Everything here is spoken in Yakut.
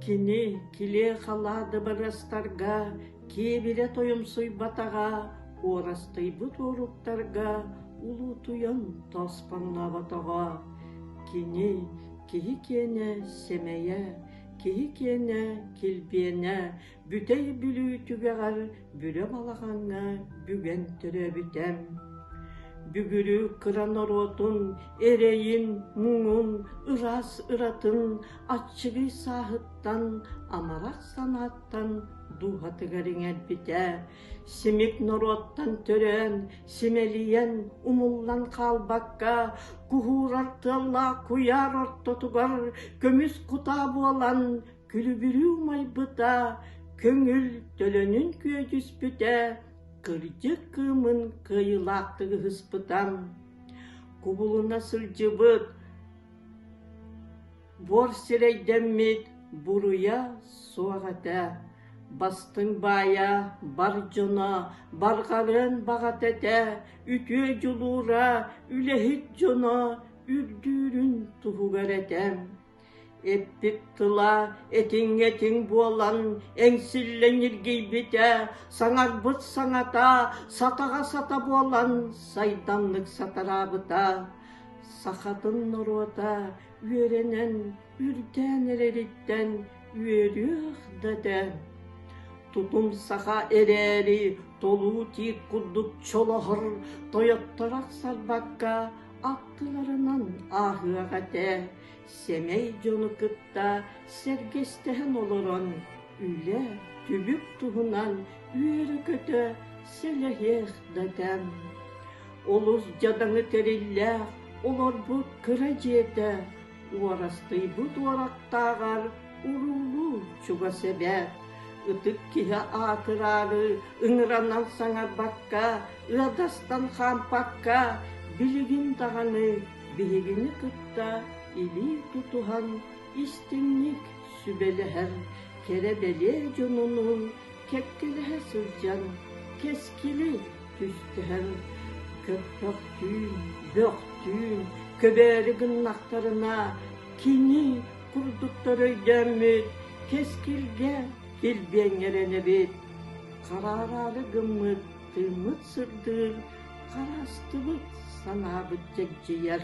Кини килиэ-халаа дыбарыастарга киэбирэ тойомсуйбатаҕа, уорастыйбыт уоруктарга улуутуйан тооспоҥноботоҕо. Кини киһи киэнэ сэмэйэ, киһи киэнэ килбиэнэ, Бүтэй Бүлүү түгэҕэр Бүрэ балаҕаҥҥа бүгэн төрөөбүтэ. Бүгүрү кыра норуотун эрэйин, муҥун, ыраас ыратын аччыгый сааһыттан, амарах санааттан дууһатыгар иҥэрбитэ. Симик норуоттан төрөөн, симэлийэн, умуллан хаалбакка, куһуурар тыаллаах куйаар ортотугар көмүс кутаа буолан күлүбүрүү умайбыта, көҥүл төлөнүн күөдьүспүтэ, кырдьык кыымын кыайыылаахтык ыһыспыта. Кубулуна сылдьыбыт, буор сирэйдэммит буруйа суох этэ. Бастыҥ баайа бар дьоно барҕарыан баҕата этэ, үтүө дьулуура үлэһит дьоно үрдүүрүн туһугар этэ. Эппит тыла этиҥҥэ этиҥ буолан эҥсиллэн ньиргийбитэ, саҥарбыт саҥата сатаҕа сата буолан сайдамнык сатараабыта. Сахатын норуота үөрэнэн, үрдээн эрэриттэн үөрүөх да этэ. Тутум саха эрээри толуу тиит курдук чолоһор тойоттор ахсарбакка аттыларынан ааһыах этэ. Сэмэй дьону кытта сэргэстэһэн олорон, үлэ, түбүк туһунан үөрэ-көтө сэлэһиэх да этэ. Олус дьадаҥы тэриллээх олорбут кыра дьиэтэ уорастыйбыт уорактааҕар уруулуу чугас эбээт. Ытык киһи аатыраары ыҥыранан саҥарбакка, ыадастан хаампакка, билигин даҕаны биһигини кытта илии тутуһан истиҥник сүбэлэһэр кэрэ-бэлиэ дьонунуун кэккэлэһэ сылдьан кэскили түстэһэн көппөхтүүн, бөхтүүн көбөөрү гыннахтарына кини курдуктар өйдөөммүт кэскилгэ килбиэҥҥэ эрэнэбит. Хараараары гыммыт тыыммыт сырдыыр, хараастыбыт санаабыт дьэгдьийэр.